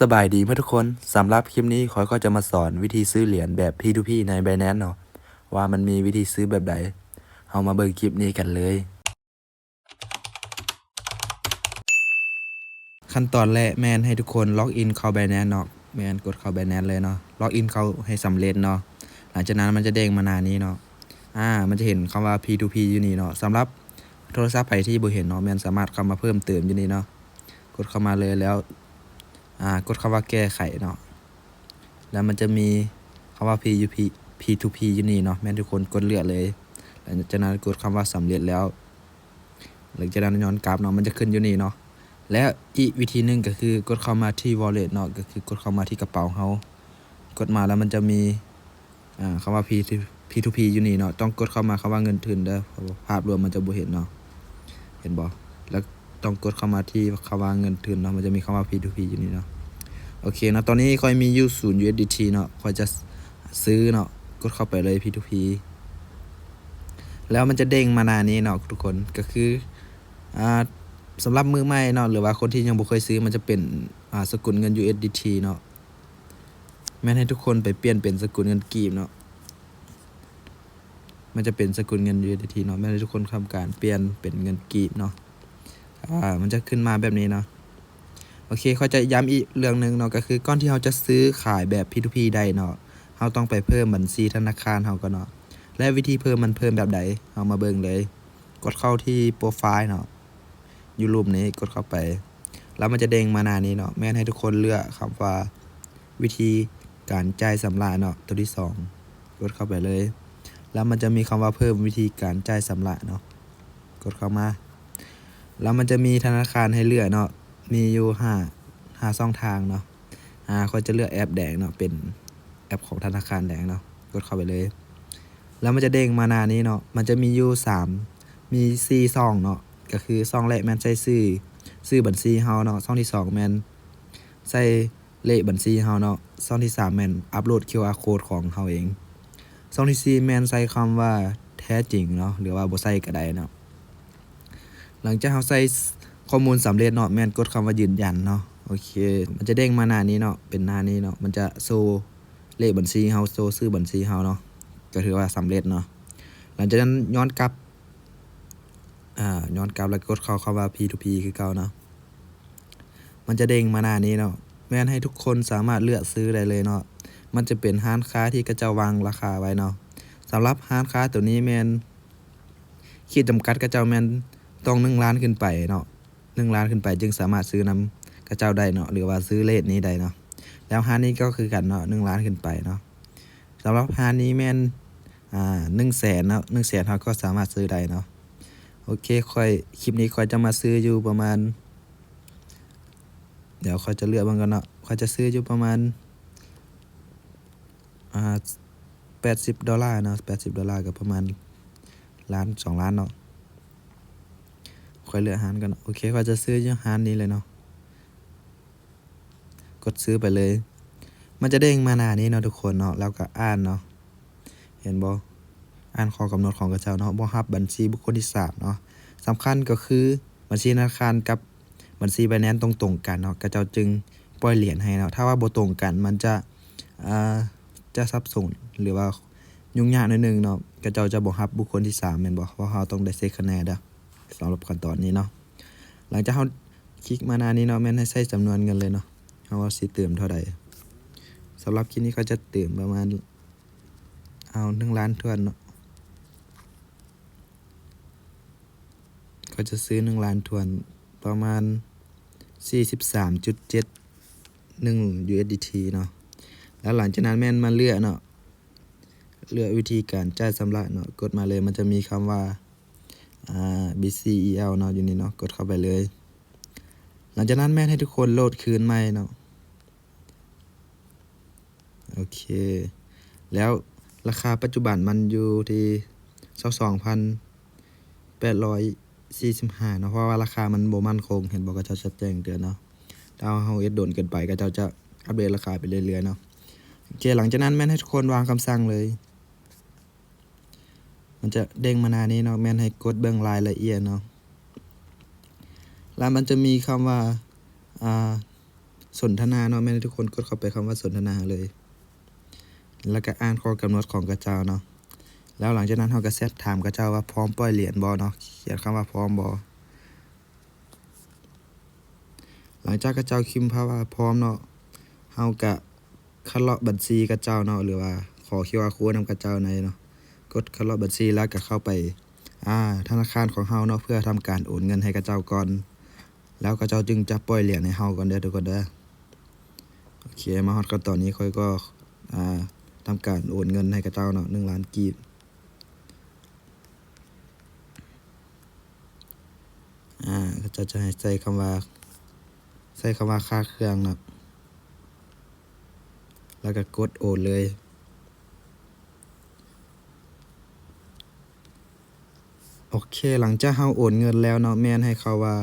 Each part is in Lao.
ສະບາຍດີໝົດທຸກຄົນ, ສຳລັບຄລິບນີ້ຂ້ອຍກໍຈະມາສອນວິທີຊື້ຫຼຽນແບບ P two P ໃນ Binance ເນາະ ວ່າມັນມີວິທີຊື້ແບບໃດ. ເຮົາມາເບິ່ງຄລິບນີ້ກັນເລີຍ. ຂັ້ນຕອນແລກແມ່ນໃຫ້ທຸກຄົນ log in ເຂົ້າ Binance ເນາະ, ແມ່ນກົດເຂົ້າ Binance ເລີຍເນາະ, log in ເຂົ້າໃຫ້ສຳເລັດເນາະ. ຫຼັງຈາກນັ້ນມັນຈະເດ້ງມາໜ້ານີ້ເນາະ, ອາ ມັນຈະເຫັນຄຳວ່າ P two P ຢູ່ນີ້ເນາະ. ສຳລັບໂທລະສັບໃຜທີ່ບໍ່ເຫັນເນາະ ແມ່ນສາມາດເຂົ້າມາເພີ່ມເຕີມຢູ່ນີ້ເນາະ. ກົດເຂົ້າມາເລີຍແລ້ວ ອາ ກົດຄຳວ່າແກ້ໄຂເນາະ, ແລ້ວມັນຈະມີຄຳວ່າ P two P P two P ຢູ່ນີ້ເນາະ, ແມ່ນທຸກຄົນກົດເລືອກເລີຍ. ຫຼັງຈາກນັ້ນກົດຄຳວ່າສຳເລັດແລ້ວ, ຫຼັງຈາກນັ້ນຍ້ອນກັບເນາະ, ມັນຈະຂຶ້ນຢູ່ນີ້ເນາະ. ແລ້ວອີກວິທີໜຶ່ງກໍຄືກົດເຂົ້າມາທີ່ wallet ເນາະ, ກໍຄືກົດເຂົ້າມາທີ່ກະເປົາເຮົາ. ກົດມາແລ້ວມັນຈະມີ ອາ ຄຳວ່າ P two P ຢູ່ນີ້ເນາະ, ຕ້ອງກົດເຂົ້າມາຄຳວ່າເງິນທຶນເດີ, ເພາະວ່າພາບລວມມັນຈະບໍ່ເຫັນເນາະ, ເຫັນບໍ່? ແລ້ວຕ້ອງກົດເຂົ້າມາທີ່ຄຳວ່າເງິນທຶນເນາະ, ມັນຈະມີຄຳວ່າ P two P ຢູ່ນີ້ເນາະ. ໂອເຄເນາະ, ຕອນນີ້ຂ້ອຍມີຢູ່ສູນ USDT ເນາະ, ຂ້ອຍຈະຊື້ເນາະ, ກົດເຂົ້າໄປເລີຍ P two P ແລ້ວມັນຈະເດ້ງມາໜ້ານີ້ເນາະທຸກຄົນ. ກໍຄື ອາ ສຳລັບມືໃໝ່ເນາະ ຫຼືວ່າຄົນທີ່ຍັງບໍ່ເຄີຍຊື້, ມັນຈະເປັນ ອາ ສະກຸນເງິນ USDT ເນາະ. ແມ່ນໃຫ້ທຸກຄົນໄປປ່ຽນເປັນສະກຸນເງິນກີບເນາະ, ມັນຈະເປັນສະກຸນເງິນ USDT ເນາະ, ແມ່ນໃຫ້ທຸກຄົນທຳການປ່ຽນເປັນເງິນກີບເນາະ. ອາ ມັນຈະຂຶ້ນມາແບບນີ້ເນາະ. ໂອເຄ, ຂ້ອຍຈະຢ້ຳອີກເລື່ອງໜຶ່ງເນາະ, ກໍຄືກ່ອນທີ່ເຮົາຈະຊື້ຂາຍແບບ P two P ໄດ້ເນາະ, ເຮົາຕ້ອງໄປເພີ່ມບັນຊີທະນາຄານເຮົາກ່ອນເນາະ. ແລະ ວິທີເພີ່ມມັນເພີ່ມແບບໃດ? ເຮົາມາເບິ່ງເລີຍ. ກົດເຂົ້າທີ່ໂປຣໄຟລ໌ເນາະ, ຢູ່ຮູບນີ້ ກົດເຂົ້າໄປ ແລ້ວມັນຈະເດ້ງມາໜ້ານີ້ເນາະ, ແມ່ນໃຫ້ທຸກຄົນເລືອກຄຳວ່າ ວິທີການຈ່າຍຊຳລະເນາະ, ຕົວທີສອງ ກົດເຂົ້າໄປເລີຍ. ແລ້ວມັນຈະມີຄຳວ່າເພີ່ມວິທີການຈ່າຍຊຳລະເນາະ, ກົດເຂົ້າມາ ແລ້ວມັນຈະມີທະນາຄານໃຫ້ເລືອກເນາະ, ມີຢູ່ຫ້າ ຫ້າຊ່ອງທາງເນາະ. ອາ ຂ້ອຍຈະເລືອກແອັບແດງເນາະ, ເປັນແອັບຂອງທະນາຄານແດງເນາະ, ກົດເຂົ້າໄປເລີຍ. ແລ້ວມັນຈະເດ້ງມາໜ້ານີ້ເນາະ, ມັນຈະມີຢູ່ສາມ ມີສີ່ຊ່ອງເນາະ, ກໍຄືຊ່ອງແລກແມ່ນໃສ່ຊື່ ຊື່ບັນຊີເຮົາເນາະ, ຊ່ອງທີສອງແມ່ນໃສ່ເລກບັນຊີເຮົາເນາະ, ຊ່ອງທີສາມແມ່ນອັບໂຫຼດ QR code ຂອງເຮົາເອງ, ຊ່ອງທີສີ່ແມ່ນໃສ່ຄຳວ່າແທ້ຈິງເນາະ ຫຼືວ່າບໍ່ໃສ່ກໍໄດ້ເນາະ. ຫຼັງຈາກເຮົາໃສ່ຂໍ້ມູນສຳເລັດເນາະ, ແມ່ນກົດຄຳວ່າຢືນຢັນເນາະ. ໂອເຄ, ມັນຈະເດ້ງມາໜ້ານີ້ເນາະ, ເປັນໜ້ານີ້ເນາະ, ມັນຈະໂຊເລກບັນຊີເຮົາ, ໂຊຊື່ບັນຊີເຮົາເນາະ, ກໍຖືວ່າສຳເລັດເນາະ. ຫຼັງຈາກນັ້ນຍ້ອນກັບ ອາ ຍ້ອນກັບແລ້ວກົດເຂົ້າຄຳວ່າ P two P ຄືເກົ່າເນາະ. ມັນຈະເດ້ງມາໜ້ານີ້ເນາະ, ແມ່ນໃຫ້ທຸກຄົນສາມາດເລືອກຊື້ໄດ້ເລີຍເນາະ. ມັນຈະເປັນຮ້ານຄ້າທີ່ເຂົາເຈົ້າວາງລາຄາໄວ້ເນາະ. ສຳລັບຮ້ານຄ້າໂຕນີ້ແມ່ນ ຂີດຈຳກັດເຂົາເຈົ້າແມ່ນຕ້ອງໜຶ່ງລ້ານຂຶ້ນໄປເນາະ, ໜຶ່ງລ້ານຂຶ້ນໄປຈຶ່ງສາມາດຊື້ນຳເຂົາເຈົ້າໄດ້ເນາະ ຫຼືວ່າຊື້ເລດນີ້ໄດ້ເນາະ. ແລ້ວຮ້ານນີ້ກໍຄືກັນເນາະ, ໜຶ່ງລ້ານຂຶ້ນໄປເນາະ. ສຳລັບຮ້ານນີ້ແມ່ນ ອາ ໜຶ່ງແສນເນາະ, ໜຶ່ງແສນເຮົາກໍສາມາດຊື້ໄດ້ເນາະ. ໂອເຄ, ຂ້ອຍ ຄລິບນີ້ຂ້ອຍຈະມາຊື້ຢູ່ປະມານ ດຽວຂ້ອຍຈະເລືອກເບິ່ງກ່ອນເນາະ, ຂ້ອຍຈະຊື້ຢູ່ປະມານ ອາ ແປດສິບໂດລາເນາະ, ແປດສິບໂດລາກໍປະມານລ້ານສອງລ້ານເນາະ. ຂ້ອຍເລືອກຮ້ານກ່ອນເນາະ. ໂອເຄ, ຂ້ອຍຈະຊື້ຢູ່ຮ້ານນີ້ເລີຍເນາະ. ກົດຊື້ໄປເລີຍ. ມັນຈະເດ້ງມາໜ້ານີ້ເນາະທຸກຄົນເນາະ, ແລ້ວກໍອ່ານເນາະ. ເຫັນບໍ່? ອ່ານຂໍ້ກຳນົດຂອງເຂົາເຈົ້າເນາະ, ບໍ່ຮັບບັນຊີບຸກຄົນທີສາມເນາະ. ສຳຄັນກໍຄືບັນຊີທະນາຄານກັບ ບັນຊີ Binance ຕ້ອງຕົງກັນເນາະ, ເຂົາເຈົ້າຈຶ່ງປ່ອຍຫຼຽນໃຫ້ເນາະ. ຖ້າວ່າບໍ່ຕົງກັນ ມັນຈະ ເອີ ຈະສັບສົນ ຫຼືວ່າຫຍຸ້ງຍາກໜ້ອຍໜຶ່ງເນາະ, ເຂົາເຈົ້າຈະບໍ່ຮັບບຸກຄົນທີສາມແມ່ນບໍ່? ເພາະເຮົາຕ້ອງໄດ້ເຊັກຄະແນນເດີ ສຳລັບຂັ້ນຕອນນີ້ເນາະ. ຫຼັງຈາກເຮົາຄລິກມາໜ້ານີ້ເນາະ, ແມ່ນໃຫ້ໃສ່ຈຳນວນເງິນເລີຍເນາະ. ເຮົາວ່າຊິເຕີມເທົ່າໃດ? ສຳລັບຄລິບນີ້ຂ້ອຍຈະເຕີມປະມານ ເອົາໜຶ່ງລ້ານຖ້ວນເນາະ. ຂ້ອຍຈະຊື້ໜຶ່ງລ້ານຖ້ວນ ປະມານສີ່ສິບສາມຈຸດເຈັດໜຶ່ງ USDT ເນາະ. ແລ້ວຫຼັງຈາກນັ້ນແມ່ນມາເລືອກເນາະ, ເລືອກວິທີການຈ່າຍຊຳລະເນາະ. ກົດມາເລີຍ, ມັນຈະມີຄຳວ່າ ອາ BCEL ເນາະ, ຢູ່ນີ້ເນາະ, ກົດເຂົ້າໄປເລີຍ. ຫຼັງຈາກນັ້ນແມ່ນໃຫ້ທຸກຄົນໂຫຼດຄືນໃໝ່ເນາະ. ໂອເຄ ແລ້ວລາຄາປັດຈຸບັນມັນຢູ່ທີ່ຊາວສອງພັນແປດຮ້ອຍສີ່ສິບຫ້າເນາະ, ເພາະວ່າລາຄາມັນບໍ່ໝັ້ນຄົງ. ເຫັນບໍ່? ເຂົາເຈົ້າຈະແຈ້ງເຕືອນເນາະ, ຖ້າເຮົາເຮັດດົນເກີນໄປ ເຂົາເຈົ້າຈະອັບເດດລາຄາໄປເລື້ອຍໆເນາະ. ໂອເຄ ຫຼັງຈາກນັ້ນແມ່ນໃຫ້ທຸກຄົນວາງຄຳສັ່ງເລີຍ. ມັນຈະເດ້ງມາໜ້ານີ້ເນາະ, ແມ່ນໃຫ້ກົດເບິ່ງລາຍລະອຽດເນາະ. ແລ້ວມັນຈະມີຄຳວ່າ ອ່າ ສົນທະນາເນາະ, ແມ່ນໃຫ້ທຸກຄົນກົດເຂົ້າໄປຄຳວ່າສົນທະນາເລີຍ ແລ້ວກໍອ່ານຂໍ້ກຳນົດຂອງເຂົາເຈົ້າເນາະ. ແລ້ວຫຼັງຈາກນັ້ນເຮົາກໍແຊັດຖາມເຂົາເຈົ້າວ່າພ້ອມປ່ອຍຫຼຽນບໍ່ເນາະ, ຂຽນຄຳວ່າພ້ອມບໍ່. ຫຼັງຈາກເຂົາເຈົ້າພິມພາວວ່າພ້ອມເນາະ, ເຮົາກະຄັດເລາະບັນຊີເຂົາເຈົ້າເນາະ ຫຼືວ່າຂໍຄິວອາໂຄນນຳເຂົາເຈົ້າໃນເນາະ, ກົດຄັດເລາະບັນຊີ ແລ້ວກະເຂົ້າໄປ ອາ ທະນາຄານຂອງເຮົາເນາະ ເພື່ອທຳການໂອນເງິນໃຫ້ເຂົາເຈົ້າກ່ອນ, ແລ້ວເຂົາເຈົ້າຈຶ່ງຈະປ່ອຍຫຼຽນໃຫ້ເຮົາກ່ອນເດີ້ທຸກຄົນເດີ້. ໂອເຄ ມາຮອດຂັ້ນຕອນນີ້ ຂ້ອຍກໍ ອາ ທຳການໂອນເງິນໃຫ້ເຂົາເຈົ້າເນາະ ໜຶ່ງລ້ານກີບ. ອາ ເຂົາເຈົ້າຈະໃຫ້ໃສ່ຄຳວ່າ ໃສ່ຄຳວ່າຄ່າເຄື່ອງເນາະ ແລ້ວກໍກົດໂອນເລີຍ. ໂອເຄ ຫຼັງຈາກເຮົາໂອນເງິນແລ້ວເນາະ ແມ່ນໃຫ້ເຂົ້າວ່າ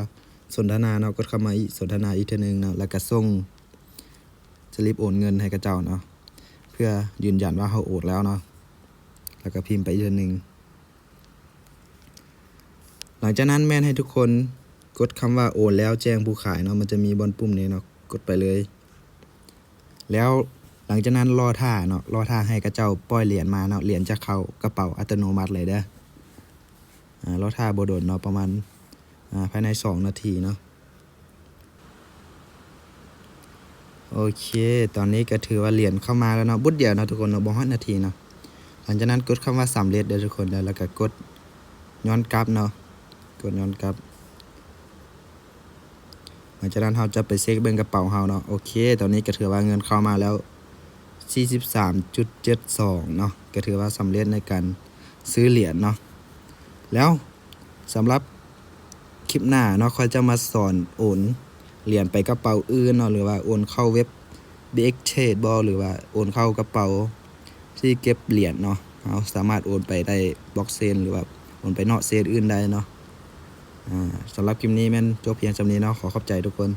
ສົນທະນາເນາະ, ກົດເຂົ້າມາອີກ ສົນທະນາອີກເທື່ອໜຶ່ງເນາະ ແລ້ວກໍສົ່ງສະລິບໂອນເງິນໃຫ້ເຂົາເຈົ້າເນາະ ເພື່ອຢືນຢັນວ່າເຮົາໂອນແລ້ວເນາະ, ແລ້ວກໍພິມໄປອີກເທື່ອໜຶ່ງ. ຫຼັງຈາກນັ້ນແມ່ນໃຫ້ທຸກຄົນກົດຄຳວ່າໂອນແລ້ວແຈ້ງຜູ້ຂາຍເນາະ, ມັນຈະມີບ່ອນປຸ່ມນີ້ເນາະ, ກົດໄປເລີຍ. ແລ້ວຫຼັງຈາກນັ້ນລໍຖ້າເນາະ, ລໍຖ້າໃຫ້ເຂົາເຈົ້າປ່ອຍຫຼຽນມາເນາະ, ຫຼຽນຈະເຂົ້າກະເປົາອັດຕະໂນມັດເລີຍເດີ້. ອາ ລໍຖ້າບໍ່ດົນເນາະ, ປະມານ ອາ ພາຍໃນສອງນາທີເນາະ. ໂອເຄ ຕອນນີ້ກໍຖືວ່າຫຼຽນເຂົ້າມາແລ້ວເນາະ, ບຸດດຽວເນາະທຸກຄົນເນາະ, ບໍ່ຮອດນາທີເນາະ. ຫຼັງຈາກນັ້ນກົດຄຳວ່າສຳເລັດເດີ້ທຸກຄົນເດີ້, ແລ້ວກໍກົດຍ້ອນກັບເນາະ, ກົດຍ້ອນກັບ. ຫຼັງຈາກນັ້ນເຮົາຈະໄປເຊັກເບິ່ງກະເປົາເຮົາເນາະ. ໂອເຄ ຕອນນີ້ກໍຖືວ່າເງິນເຂົ້າມາແລ້ວ ສີ່ສິບສາມຈຸດເຈັດສອງເນາະ, ກໍຖືວ່າສຳເລັດໃນການຊື້ຫຼຽນເນາະ. ແລ້ວສຳລັບຄລິບໜ້າເນາະ, ຂ້ອຍຈະມາສອນໂອນຫຼຽນໄປກະເປົາອື່ນເນາະ, ຫຼືວ່າໂອນເຂົ້າເວັບ ບີເອັກເທຣດບໍ ຫຼືວ່າໂອນເຂົ້າກະເປົາທີ່ເກັບຫຼຽນເນາະ. ເຮົາສາມາດໂອນໄປໄດ້ບລັອກເຊນ ຫຼືວ່າໂອນໄປນອກເຊນອື່ນໄດ້ເນາະ. ອາ ສຳລັບຄລິບນີ້ແມ່ນຈົບພຽງສ່ຳນີ້ເນາະ. ຂໍຂອບໃຈທຸກຄົນ.